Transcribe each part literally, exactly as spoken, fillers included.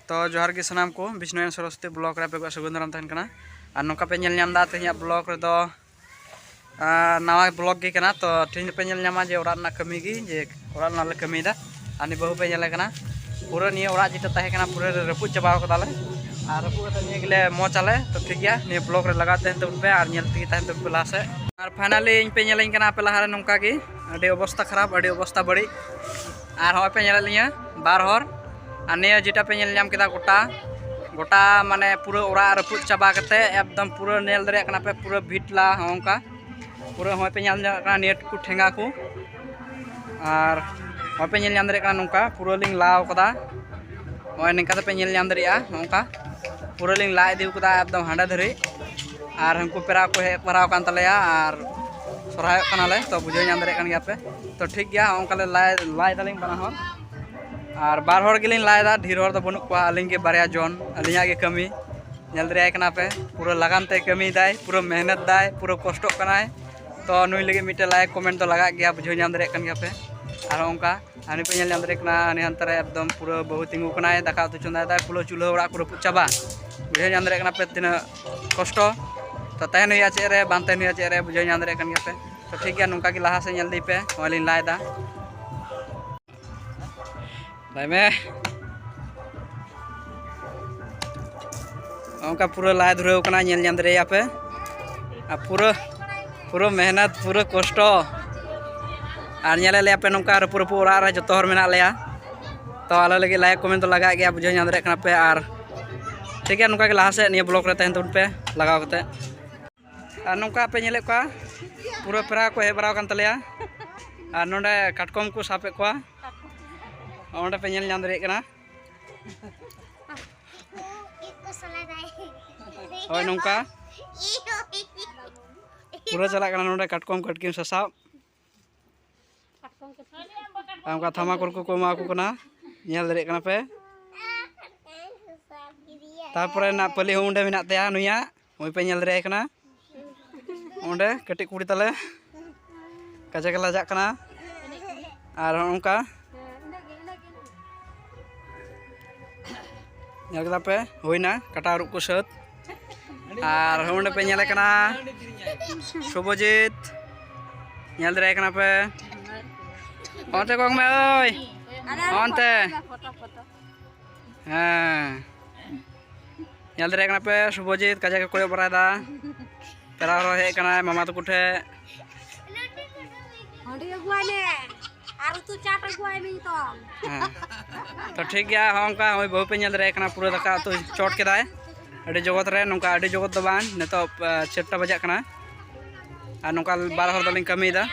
ᱛᱚ ᱡᱚᱦᱟᱨ ᱜᱮ ᱥᱟᱱᱟᱢ ᱠᱚ, ᱵᱤᱥᱱᱩ ᱮᱱ ᱥᱚᱨᱚᱥᱚᱛᱤ ᱵᱞᱚᱜ ᱨᱮ ᱟᱯᱮ ᱠᱚᱣᱟᱜ ᱥᱟᱹᱜᱩᱱ ᱫᱟᱨᱟᱢ ᱛᱟᱦᱮᱱ ᱠᱟᱱᱟ᱾ ᱟᱨ ᱱᱚᱝᱠᱟ ᱯᱮ ᱧᱮᱞ ᱧᱟᱢ ᱮᱫᱟ ᱛᱮᱦᱮᱧᱟᱜ ᱵᱞᱚᱜ ᱨᱮᱫᱚ, ᱟᱨ ᱱᱟᱣᱟ ᱵᱞᱚᱜ ᱜᱮ ᱠᱟᱱᱟ᱾ ᱛᱚ ᱛᱮᱦᱮᱧ ᱫᱚᱯᱮ ᱧᱮᱞ ᱧᱟᱢᱟ ᱡᱮ ᱚᱲᱟᱜ ᱨᱮᱱᱟᱜ ᱠᱟᱹᱢᱤ ᱜᱮ, ᱡᱮ ᱚᱲᱟᱜ ᱨᱮᱱᱟᱜ ᱞᱮ ᱠᱟᱹᱢᱤᱭᱮᱫᱟ᱾ ᱟᱨ ᱱᱤᱭᱟᱹ ᱵᱟᱹᱦᱩ ᱯᱮ ᱧᱮᱞᱮ ᱠᱟᱱᱟ, ᱯᱩᱨᱟᱹ ᱱᱤᱭᱟᱹ ᱚᱲᱟᱜ ᱡᱮᱴᱟ ᱛᱟᱦᱮᱸ ᱠᱟᱱᱟ ᱯᱩᱨᱟᱹ ᱨᱟᱹᱯᱩᱫ ᱪᱟᱵᱟᱣ ᱠᱟᱫᱟᱞᱮ᱾ ᱟᱨ ᱨᱟᱹᱯᱩᱫ ᱠᱟᱛᱮ ᱱᱤᱭᱟᱹ ᱜᱮᱞᱮ ᱢᱚᱡᱽ ᱟᱞᱮ᱾ ᱛᱚ ᱴᱷᱤᱠ ᱜᱮᱭᱟ, ᱱᱤᱭᱟᱹ ᱵᱞᱚᱜ ᱨᱮ ᱞᱟᱜᱟᱣ ᱛᱟᱦᱮᱱ ᱛᱟᱵᱚᱱ ᱯᱮ ᱟᱨ ᱧᱮᱞ ᱛᱮᱜᱮ ᱛᱟᱦᱮᱱ ᱛᱟᱵᱚᱱ ᱯᱮ ᱞᱟᱦᱟ ᱥᱮᱫ᱾ ᱟᱨ ᱯᱷᱟᱭᱱᱟᱞᱤ ᱤᱧ ᱯᱮ ᱧᱮᱞᱤᱧ ᱠᱟᱱᱟ ᱟᱯᱮ ᱞᱟᱦᱟᱨᱮ ᱱᱚᱝᱠᱟ ᱜᱮ, ᱟᱹᱰᱤ ᱚᱵᱚᱥᱛᱟ ᱠᱷᱟᱨᱟᱯ, ᱟᱹᱰᱤ ᱚᱵᱚᱥᱛᱟ ᱵᱟᱹᱲᱤᱡ᱾ ᱟᱨ ᱦᱚᱸᱜᱼᱚᱭ ᱯᱮ ᱧᱮᱞᱮᱫ ᱞᱤᱧᱟᱹ ᱵᱟᱨ ᱦᱚᱲ᱾ ᱟᱨ ᱱᱤᱭᱟᱹ ᱡᱮᱴᱟ ᱯᱮ ᱧᱮᱞ ᱧᱟᱢ ᱠᱮᱫᱟ ᱜᱚᱴᱟ, ᱜᱚᱴᱟ ᱢᱟᱱᱮ ᱯᱩᱨᱟᱹ ᱚᱲᱟᱜ ᱨᱟᱹᱯᱩᱫ ᱪᱟᱵᱟ ᱠᱟᱛᱮ ᱮᱠᱫᱚᱢ ᱯᱩᱨᱟᱹ ᱧᱮᱞ ᱫᱟᱲᱮᱭᱟᱜ ᱠᱟᱱᱟ ᱯᱮ ᱯᱩᱨᱟᱹ ᱵᱷᱤᱴᱞᱟ ᱦᱚᱸᱜᱼᱚ ᱱᱚᱝᱠᱟ᱾ ᱯᱩᱨᱟᱹ ᱦᱚᱸᱜᱼᱚᱭ ᱯᱮ ᱧᱮᱞ ᱧᱟᱢ ᱠᱟᱱᱟ ᱱᱤᱭᱟᱹ ᱴᱩᱠᱩ ᱴᱷᱮᱸᱜᱟ ᱠᱚ᱾ ᱟᱨ ᱦᱚᱸᱜᱼᱚᱭ ᱯᱮ ᱧᱮᱞ ᱧᱟᱢ ᱫᱟᱲᱮᱭᱟᱜ ᱠᱟᱱᱟ ᱱᱚᱝᱠᱟ ᱯᱩᱨᱟᱹ ᱞᱤᱧ ᱞᱟᱣ ᱠᱟᱫᱟ᱾ ᱱᱚᱜᱼᱚᱭ ᱱᱤᱝᱠᱟ ᱛᱮᱯᱮ ᱧᱮᱞ ᱧᱟᱢ ᱫᱟᱲᱮᱭᱟᱜᱼᱟ ᱱᱚᱝᱠᱟ᱾ ᱯᱩᱨᱟᱹ ᱞᱤᱧ ᱞᱟ ᱤᱫᱤ ᱠᱟᱫᱟ ᱮᱠᱫᱚᱢ ᱦᱟᱸᱰᱮ ᱫᱷᱟᱹᱨᱤᱡ᱾ ᱟᱨ ᱩᱱᱠᱩ ᱯᱮᱲᱟ ᱠᱚ ᱦᱮᱡ ᱵᱟᱲᱟᱣ ᱟᱠᱟᱱ ᱛᱟᱞᱮᱭᱟ ᱟᱨ ᱥᱚᱨᱦᱟᱭᱚᱜ ᱠᱟᱱᱟᱞᱮ, ᱛᱚ ᱵᱩᱡᱷᱟᱹᱣ ᱧᱟᱢ ᱫᱟᱲᱮᱭᱟᱜ ᱠᱟᱱ ᱜᱮᱭᱟ ᱯᱮ᱾ ᱛᱚ ᱴᱷᱤᱠ ᱜᱮᱭᱟ, ᱦᱚᱸᱜᱼᱚ ᱱᱚᱝᱠᱟ ᱞᱮ ᱞᱟᱭ, ᱞᱟᱭ ᱫᱟᱞᱤᱧ ᱵᱟᱱᱟ ᱦᱚᱲ᱾ ᱟᱨ ᱵᱟᱨ ᱦᱚᱲ ᱜᱮᱞᱤᱧ ᱞᱟᱭ ᱫᱟ, ᱰᱷᱮᱨ ᱦᱚᱲ ᱫᱚ ᱵᱟᱹᱱᱩᱜ ᱠᱚᱣᱟ, ᱟᱹᱞᱤᱧ ᱜᱮ ᱵᱟᱨᱭᱟ ᱡᱚᱱ, ᱟᱹᱞᱤᱧᱟᱜ ᱜᱮ ᱠᱟᱹᱢᱤ᱾ ᱧᱮᱞ ᱫᱟᱲᱮᱭᱟᱭ ᱠᱟᱱᱟ ᱯᱮ, ᱯᱩᱨᱟᱹ ᱞᱟᱜᱟᱱ ᱛᱮ ᱠᱟᱹᱢᱤᱭᱮᱫᱟᱭ, ᱯᱩᱨᱟᱹ ᱢᱮᱦᱱᱚᱛ ᱫᱟᱭ, ᱯᱩᱨᱟᱹ ᱠᱚᱥᱴᱚᱜ ᱠᱟᱱᱟᱭ᱾ ᱛᱚ ᱱᱩᱭ ᱞᱟᱹᱜᱤᱫ ᱢᱤᱫᱴᱮᱱ ᱞᱟᱭᱤᱠ ᱠᱚᱢᱮᱱᱴ ᱫᱚ ᱞᱟᱜᱟᱜ ᱜᱮᱭᱟ, ᱵᱩᱡᱷᱟᱹᱣ ᱧᱟᱢ ᱫᱟᱲᱮᱭᱟᱜ ᱠᱟᱱ ᱜᱮᱭᱟ ᱯᱮ᱾ ᱟᱨ ᱚᱱᱠᱟ ᱟᱨ ᱱᱤᱛ ᱯᱮ ᱧᱮᱞ ᱧᱟᱢ ᱫᱟᱲᱮᱭᱟᱜ ᱠᱟᱱᱟ, ᱱᱤᱭᱟᱹ ᱦᱟᱱᱛᱮ ᱨᱮ ᱮᱠᱫᱚᱢ ᱯᱩᱨᱟᱹ ᱵᱟᱹᱦᱩ ᱛᱤᱸᱜᱩ ᱠᱟᱱᱟᱭ, ᱫᱟᱠᱟ ᱩᱛᱩ ᱪᱚᱸᱫᱟᱭ ᱫᱟᱭ, ᱯᱩᱨᱟᱹ ᱪᱩᱞᱦᱟᱹ ᱚᱲᱟᱜ ᱠᱚ ᱨᱟᱹᱯᱩᱫ ᱪᱟᱵᱟ᱾ ᱵᱩᱡᱷᱟᱹᱣ ᱧᱟᱢ ᱫᱟᱲᱮᱭᱟᱜ ᱠᱟᱱᱟ ᱯᱮ ᱛᱤᱱᱟᱹᱜ ᱠᱚᱥᱴᱚ᱾ ᱛᱚ ᱛᱟᱦᱮᱱ ᱦᱩᱭᱩᱜᱼᱟ ᱪᱮᱫ ᱨᱮ, ᱵᱟᱝ ᱛᱟᱦᱮᱱ ᱦᱩᱭᱩᱜᱼᱟ ᱪᱮᱫ ᱨᱮ, ᱵᱩᱡᱷᱟᱹᱣ ᱧᱟᱢ ᱫᱟᱲᱮᱭᱟᱜ ᱠᱟᱱ ᱜᱮᱭᱟ ᱯᱮ᱾ ᱛᱚ ᱴᱷᱤᱠ ᱜᱮᱭᱟ, ᱱᱚᱝᱠᱟ ᱜᱮ ᱞᱟᱦᱟ ᱥᱮᱫ ᱧᱮᱞ ᱤᱫᱤ ᱯᱮ, ᱱᱚᱜᱼᱚᱭ ᱞᱤᱧ ᱞᱟᱭ ᱫᱟ᱾ ᱞᱟᱭ ᱢᱮ᱾ ᱚᱱᱠᱟ ᱯᱩᱨᱟᱹ ᱞᱟᱭ ᱫᱷᱩᱨᱟᱹᱣ ᱠᱟᱱᱟ, ᱧᱮᱞ ᱧᱟᱢ ᱫᱟᱲᱮᱭᱟᱜᱼᱟ ᱯᱮ᱾ ᱟᱨ ᱯᱩᱨᱟᱹ, ᱯᱩᱨᱟᱹ ᱢᱮᱦᱱᱚᱛ, ᱯᱩᱨᱟᱹ ᱠᱚᱥᱴᱚ᱾ ᱟᱨ ᱧᱮᱞᱮᱫ ᱞᱮᱭᱟ ᱯᱮ ᱱᱚᱝᱠᱟ ᱨᱟᱹᱯᱩᱫ ᱨᱟᱹᱯᱩᱫ ᱚᱲᱟᱜ ᱨᱮ ᱡᱚᱛᱚ ᱦᱚᱲ ᱢᱮᱱᱟᱜ ᱞᱮᱭᱟ᱾ ᱛᱚ ᱟᱞᱮ ᱞᱟᱹᱜᱤᱫ ᱞᱟᱭᱤᱠ ᱠᱚᱢᱮᱱᱴ ᱫᱚ ᱞᱟᱜᱟᱜ ᱜᱮᱭᱟ, ᱵᱩᱡᱷᱟᱹᱣ ᱧᱟᱢ ᱫᱟᱲᱮᱭᱟᱜ ᱠᱟᱱᱟ ᱯᱮ᱾ ᱟᱨ ᱴᱷᱤᱠ ᱜᱮᱭᱟ, ᱱᱚᱝᱠᱟ ᱜᱮ ᱞᱟᱦᱟ ᱥᱮᱫ ᱱᱤᱭᱟᱹ ᱵᱞᱚᱜ ᱨᱮ ᱛᱟᱦᱮᱱ ᱛᱟᱵᱚᱱ ᱯᱮ ᱞᱟᱜᱟᱣ ᱠᱟᱛᱮ᱾ ᱟᱨ ᱱᱚᱝᱠᱟ ᱯᱮ ᱧᱮᱞᱮᱫ ᱠᱚᱣᱟ, ᱯᱩᱨᱟᱹ ᱯᱮᱲᱟ ᱠᱚ ᱦᱮᱡ ᱵᱟᱲᱟᱣ ᱟᱠᱟᱱ ᱛᱟᱞᱮᱭᱟ᱾ ᱟᱨ ᱱᱚᱰᱮ ᱠᱟᱴᱠᱚᱢ ᱠᱚ ᱥᱟᱵᱮᱫ ᱠᱚᱣᱟ, ᱚᱸᱰᱮ ᱯᱮ ᱧᱮᱞ ᱧᱟᱢ ᱫᱟᱲᱮᱭᱟᱜ ᱠᱟᱱᱟ᱾ ᱦᱳᱭ, ᱱᱚᱝᱠᱟ ᱯᱩᱨᱟᱹ ᱪᱟᱞᱟᱜ ᱠᱟᱱᱟ ᱱᱚᱰᱮ ᱠᱟᱴᱠᱚᱢ ᱠᱟᱴᱠᱤᱢ ᱥᱟᱥᱟᱵ᱾ ᱟᱨ ᱚᱱᱠᱟ ᱛᱷᱟᱢᱟᱠᱩᱨ ᱠᱚᱠᱚ ᱮᱢᱟ ᱠᱚ ᱠᱟᱱᱟ, ᱧᱮᱞ ᱫᱟᱲᱮᱭᱟᱜ ᱠᱟᱱᱟ ᱯᱮ᱾ ᱛᱟᱨᱯᱚᱨᱮ ᱱᱟᱜ ᱯᱟᱹᱞᱤ ᱦᱚᱸ ᱚᱸᱰᱮ ᱢᱮᱱᱟᱜ ᱛᱟᱭᱟ, ᱱᱩᱭᱟᱜ, ᱱᱩᱭ ᱯᱮ ᱧᱮᱞ ᱫᱟᱲᱮᱭᱟᱭ ᱠᱟᱱᱟ᱾ ᱚᱸᱰᱮ ᱠᱟᱹᱴᱤᱡ ᱠᱩᱲᱤ ᱛᱟᱞᱮ ᱠᱟᱡᱟᱠ ᱮ ᱞᱟᱡᱟᱜ ᱠᱟᱱᱟ᱾ ᱟᱨ ᱦᱚᱸᱜᱼᱚ ᱱᱚᱝᱠᱟ ᱧᱮᱞ ᱠᱮᱫᱟ ᱯᱮ, ᱦᱩᱭᱱᱟ ᱠᱟᱴᱟ ᱟᱹᱨᱩᱵ ᱠᱚ ᱥᱟᱹᱛ᱾ ᱟᱨ ᱚᱸᱰᱮ ᱯᱮ ᱧᱮᱞᱮ ᱠᱟᱱᱟ ᱥᱩᱵᱷᱚᱡᱤᱛ, ᱧᱮᱞ ᱫᱟᱲᱮᱭᱟᱭ ᱠᱟᱱᱟ ᱯᱮ᱾ ᱚᱱᱛᱮ ᱠᱚᱭᱚᱜ ᱢᱮ, ᱳᱭ, ᱚᱱᱛᱮ᱾ ᱦᱮᱸ, ᱧᱮᱞ ᱫᱟᱲᱮᱭᱟᱜ ᱠᱟᱱᱟ ᱯᱮ, ᱥᱩᱵᱷᱚᱡᱤᱛ ᱠᱟᱡᱟᱠ ᱮ ᱠᱚᱭᱚᱜ ᱵᱟᱲᱟᱭᱮᱫᱟ᱾ ᱯᱮᱲᱟ ᱦᱚᱲ ᱦᱮᱡ ᱠᱟᱱᱟᱭ ᱢᱟᱢᱟ ᱛᱟᱠᱚ ᱴᱷᱮᱡ᱾ ᱦᱟᱺᱰᱤ ᱟᱹᱜᱩᱣᱟᱭ ᱢᱮ ᱟᱨ ᱩᱛᱩ ᱪᱟᱴ ᱟᱹᱜᱩᱣᱟᱭ ᱢᱮ ᱱᱤᱛᱚᱝ᱾ ᱦᱮᱸ, ᱛᱚ ᱴᱷᱤᱠ ᱜᱮᱭᱟ, ᱦᱚᱸᱜᱼᱚ ᱱᱚᱝᱠᱟ ᱦᱚᱸᱜᱼᱚᱭ ᱵᱟᱹᱦᱩ ᱯᱮ ᱧᱮᱞ ᱫᱟᱲᱮᱭᱟᱭ ᱠᱟᱱᱟ, ᱯᱩᱨᱟᱹ ᱫᱟᱠᱟ ᱩᱛᱩ ᱪᱚᱴ ᱠᱮᱫᱟᱭ᱾ ᱟᱹᱰᱤ ᱡᱚᱜᱚᱛ ᱨᱮ, ᱱᱚᱝᱠᱟ ᱟᱹᱰᱤ ᱡᱚᱜᱚᱛ ᱫᱚ ᱵᱟᱝ, ᱱᱤᱛᱚᱜ, ᱟ, ᱪᱟᱨᱴᱟ ᱵᱟᱡᱟᱜ ᱠᱟᱱᱟ᱾ ᱟᱨ ᱱᱚᱝᱠᱟ ᱵᱟᱨ ᱦᱚᱲ ᱫᱚᱞᱤᱧ ᱠᱟᱹᱢᱤᱭᱮᱫᱟ᱾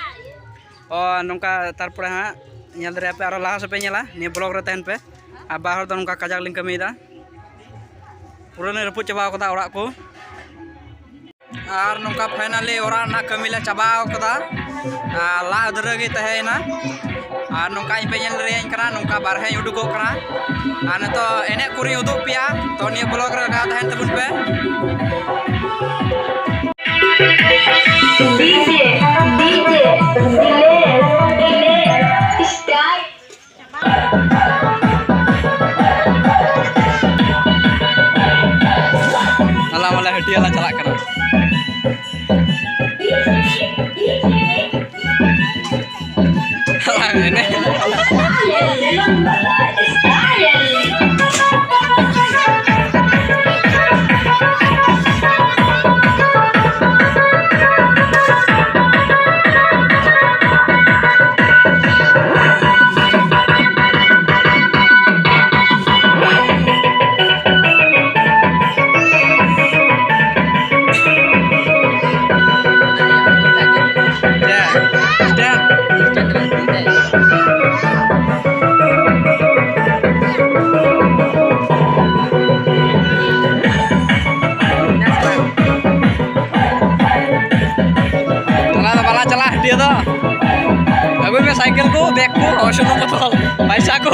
ᱚ, ᱱᱚᱝᱠᱟ ᱛᱟᱨᱯᱚᱨᱮ ᱦᱟᱸᱜ ᱧᱮᱞ ᱫᱟᱲᱮᱭᱟᱜ ᱯᱮ, ᱟᱨᱚ ᱞᱟᱦᱟ ᱥᱮᱫ ᱯᱮ ᱧᱮᱞᱟ, ᱱᱤᱭᱟᱹ vlog ᱨᱮ ᱛᱟᱦᱮᱱ ᱯᱮ᱾ ᱟᱨ ᱵᱟᱨ ᱦᱚᱲ ᱫᱚ ᱱᱚᱝᱠᱟ ᱠᱟᱡᱟᱠ ᱞᱤᱧ ᱠᱟᱹᱢᱤᱭᱮᱫᱟ, ᱯᱩᱨᱟᱹ ᱞᱤᱧ ᱨᱟᱹᱯᱩᱫ ᱪᱟᱵᱟᱣ ᱠᱟᱫᱟ ᱚᱲᱟᱜ ᱠᱚ᱾ ᱟᱨ ᱱᱚᱝᱠᱟ finally ᱚᱲᱟᱜ ᱨᱮᱱᱟᱜ ᱠᱟᱹᱢᱤ ᱞᱮ ᱪᱟᱵᱟᱣ ᱠᱟᱫᱟ᱾ ᱟᱨ ᱞᱟᱜ ᱫᱷᱟᱹᱨᱟᱹ ᱜᱮ ᱛᱟᱦᱮᱸᱭᱮᱱᱟ᱾ ᱟᱨ ᱱᱚᱝᱠᱟ ᱤᱧ ᱯᱮ ᱧᱮᱞ ᱫᱟᱲᱮᱭᱟᱹᱧ ᱠᱟᱱᱟ, ᱱᱚᱝᱠᱟ ᱵᱟᱨᱦᱮᱧ ᱩᱰᱩᱠᱚᱜ ᱠᱟᱱᱟ᱾ ᱟᱨ ᱱᱤᱛᱚᱜ ᱮᱱᱮᱡ ᱠᱚᱨᱮᱧ ᱩᱫᱩᱜ ᱯᱮᱭᱟ, ᱛᱚ ᱱᱤᱭᱟᱹ vlog ᱨᱮ ᱞᱟᱜᱟᱣ ᱛᱟᱦᱮᱱ ᱛᱟᱵᱚᱱ ᱯᱮ᱾ DJ, DJ, start. ᱟᱞᱟᱝ ᱵᱚᱞᱮ ᱦᱟᱹᱴᱤᱭᱟᱹ ᱞᱟᱝ ᱪᱟᱞᱟᱜ ᱠᱟᱱᱟ᱾ ᱟᱞᱟᱝ ᱮᱱᱮᱡ᱾ ᱪᱟᱞᱟᱣ ᱫᱚ ᱵᱟᱞᱟ ᱪᱟᱞᱟᱜ ᱦᱟᱹᱴᱤᱭᱟᱹ ᱫᱚ᱾ ᱟᱹᱜᱩᱭ ᱢᱮ ᱥᱟᱭᱠᱮᱞ ᱠᱚ, ᱵᱮᱜᱽ ᱠᱚ, ᱥᱩᱱᱩᱢ ᱵᱚᱛᱚᱞ, ᱯᱟᱭᱥᱟ ᱠᱚ᱾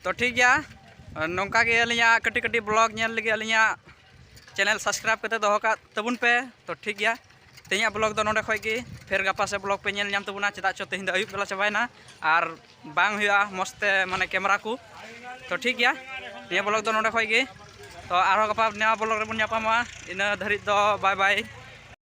ᱛᱚ ᱴᱷᱤᱠ ᱜᱮᱭᱟ, ᱱᱚᱝᱠᱟ ᱜᱮ ᱟᱹᱞᱤᱧᱟᱜ ᱠᱟᱹᱴᱤᱡ ᱠᱟᱹᱴᱤᱡ vlog ᱧᱮᱞ ᱞᱟᱹᱜᱤᱫ ᱟᱹᱞᱤᱧᱟᱜ channel subscribe ᱠᱟᱛᱮ ᱫᱚᱦᱚ ᱠᱟᱜ ᱛᱟᱵᱚᱱ ᱯᱮ᱾ ᱛᱚ ᱴᱷᱤᱠ ᱜᱮᱭᱟ, ᱛᱮᱦᱮᱧᱟᱜ ᱵᱞᱚᱜ ᱫᱚ ᱱᱚᱰᱮ ᱠᱷᱚᱡ ᱜᱮ᱾ ᱯᱷᱮᱨ ᱜᱟᱯᱟ ᱥᱮ ᱵᱞᱚᱜ ᱯᱮ ᱧᱮᱞ ᱧᱟᱢ ᱛᱟᱵᱚᱱᱟ, ᱪᱮᱫᱟᱜ ᱪᱚ ᱛᱮᱦᱮᱧ ᱫᱚ ᱟᱹᱭᱩᱵ ᱵᱮᱞᱟ ᱪᱟᱵᱟᱭᱮᱱᱟ ᱟᱨ ᱵᱟᱝ ᱦᱩᱭᱩᱜᱼᱟ ᱢᱚᱡᱽ ᱛᱮ, ᱢᱟᱱᱮ ᱠᱮᱢᱮᱨᱟ ᱠᱚ᱾ ᱛᱚ ᱴᱷᱤᱠ ᱜᱮᱭᱟ, ᱱᱤᱭᱟᱹ ᱵᱞᱚᱜ ᱫᱚ ᱱᱚᱰᱮ ᱠᱷᱚᱡ ᱜᱮ᱾ ᱛᱚ ᱟᱨᱦᱚᱸ ᱜᱟᱯᱟ ᱱᱟᱣᱟ ᱵᱞᱚᱜ ᱨᱮᱵᱚᱱ ᱧᱟᱯᱟᱢᱚᱜᱼᱟ᱾ ᱤᱱᱟᱹ ᱫᱷᱟᱹᱨᱤᱡ ᱫᱚ ᱵᱟᱭ ᱵᱟᱭ᱾